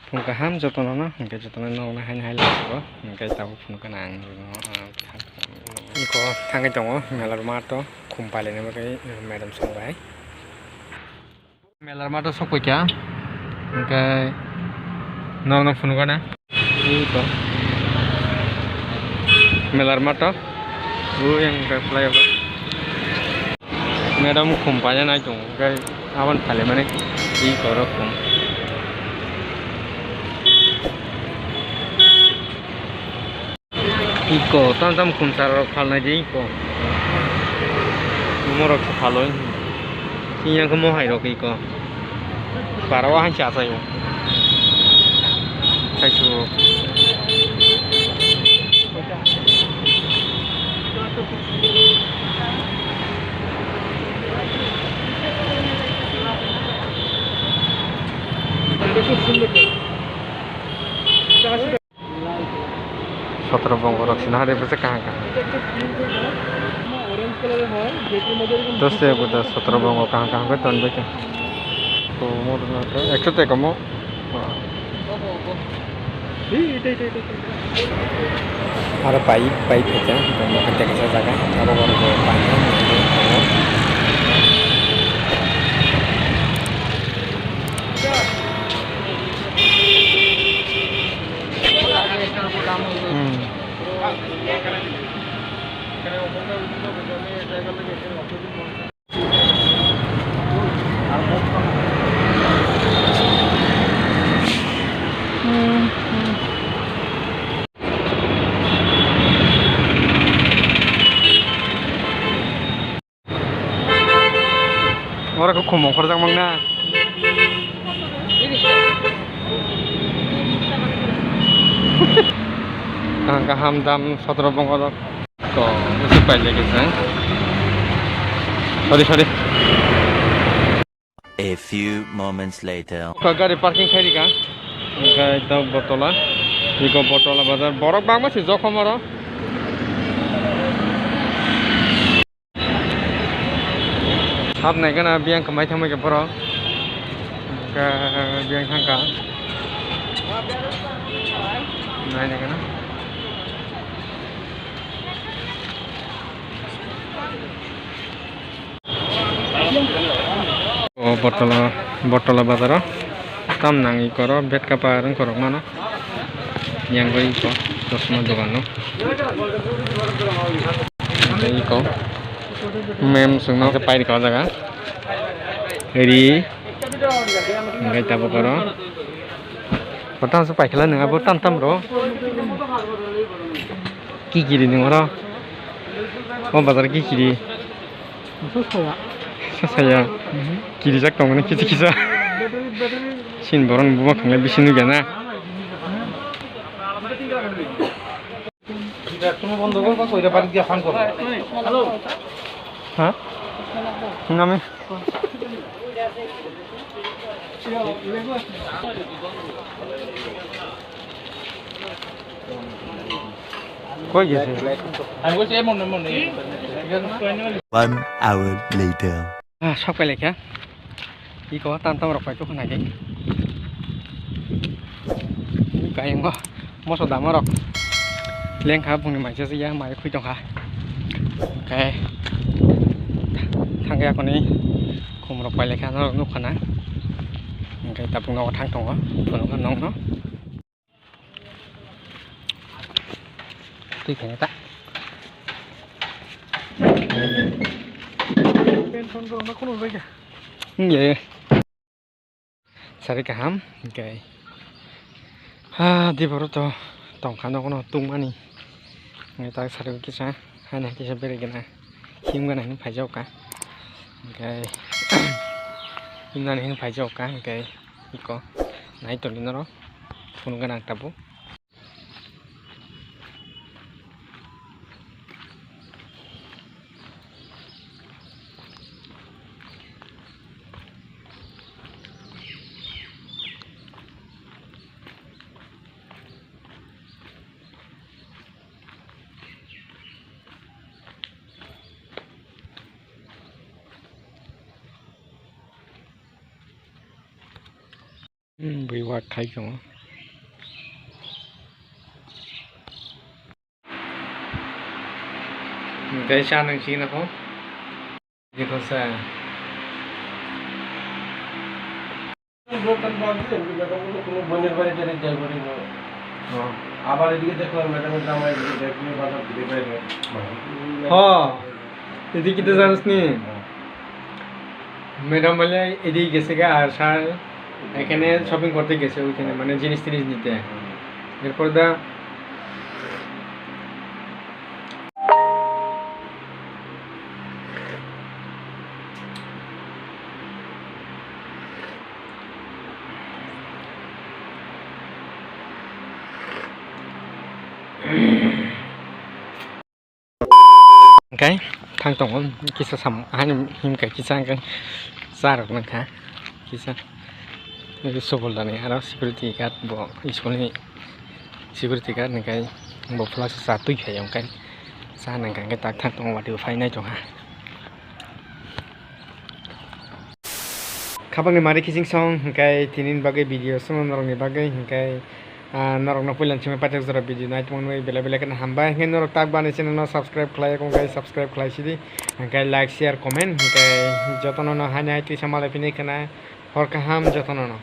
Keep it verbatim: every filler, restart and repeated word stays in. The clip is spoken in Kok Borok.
Phunukha ham jotono no, hwnkhe jotono nokna haino hai laijago, hwnkhe tabuk phunukha na ang nono, ah, iko thangwi tongo, mela rwma to khum pailaina bagwi, eh, madam song bai. Mela rwma to sok paikha, hwnkhe nono phunukha na. Iko. Mela rwma to. Ui, ang khe flyover. Madam khum paina nai tongo, hwnkhe aboni phailai mani iko rok khum. Iko, tam tam khum sara rok phalnai di iko. Morok se phaloi. Yang khe mohai rok iko. Bara o hai se achai o. Thaisu. Sotro bongo rok sina hari bwswk kaham kaham. Dos se bo dos sotro bongo kaham kaham khe ton bai khe. Ko mo rwna khe ekso te komo. Aro pai pai phaikha, tongma khe tekaisa jaga, abo borok bo pai. Hmm. Oro khe khum ongkhorjak mang na. Kaham kaham dam sotro bongo rok. Ko, bwswk pailai khe chwng. Sorry, sorry. A few moments later. Ko gari parking khai rikha. Hwnkhe tok Botola. Iko Botola bazar. Borok bangma se jokhom oro. Hap nai gana biyang kwmai thangbai khe borok. Hwnkhe biyang thangkha. Nai nai gana. O Botola, Botola bazaro tam nang iko ro bed kapar wngkorok mano. Yang bai iko chosma dogan no. Tei iko mem songno khe pairikha o jaga. Ri hwnkhe tabuk oro. Bo tamo se paikha nwng abo tam tam ro. Kikiri nwng oro. O bazar kikiri. Sasaya. Sasaya. Mhm. Kirijak tongmani kisa kisa. Battery, battery. Sin borok ni buma khanglai bisi nugya na. Ha? Nami? Koi gese? One hour later. Ah, sok pailai kha. Iko tam tam rok pai tok nai. Kayang go moso dama rok. Lengkha bungni maisa ya mai khui tongkha. Oke. Thangya koni khum rok pailai kha norok nukha na. Oke, tapung nogo thang tongo. Phunukha nokno. Twi khaina ta. Pension rok no khulum bai kha. Nge. Sari kaham, hwnkhe. Ha, diboro to tongkha nogono tungmani. Hwnkhe tak sari kisa, haino kisa berai gana. Himgana hino phaijao ka. Hwnkhe, himnani hino phaijao ka, hwnkhe. Iko nai tongdi norok phunukgana ang tabuk. Hmm, bui wak khai tongo. Tei cha nang chini kho. Jikho sa. দোকান বাদ দিয়ে আমি বেটা বললো, "কোনো বোনের বাড়ি টাড়ি যাই বলি না।" হ্যাঁ। আবার এদিকে দেখলাম ম্যাডামের জামাই এদিকে ব্যাগ নিয়ে বাজার থেকে বাইরে। হ্যাঁ। এদিকে তো জানিস নি? হ্যাঁ। ম্যাডাম বলে এদিকে গেছে গা, আর স্যার এখানে শপিং করতে গেছে ওইখানে, মানে জিনিস টিনিস নিতে। হুম। এরপর দা Hingke thang tongo kisa samung ahani himkhe kisa hingke charok nangkha kisa. Suboldani aro security guard bo school ni security guard hingke bo flash cha twi phai hingke cha nangkha hingke tak thang tongo watwi bo phai nai tongkha. Khapangni mari kiching song hingke tini bagwi video song norokni bagwi hingke. Ah, norokno puila simi paithak jora video nai tongmani belai belai kheno hambai. Hingke norok tak bani channel no subscribe khlai, kong khe subscribe khlai sidi. Hingke like, share, comment, hingke jotono no haino hai twisa malai phini khna hor kaham jotono no.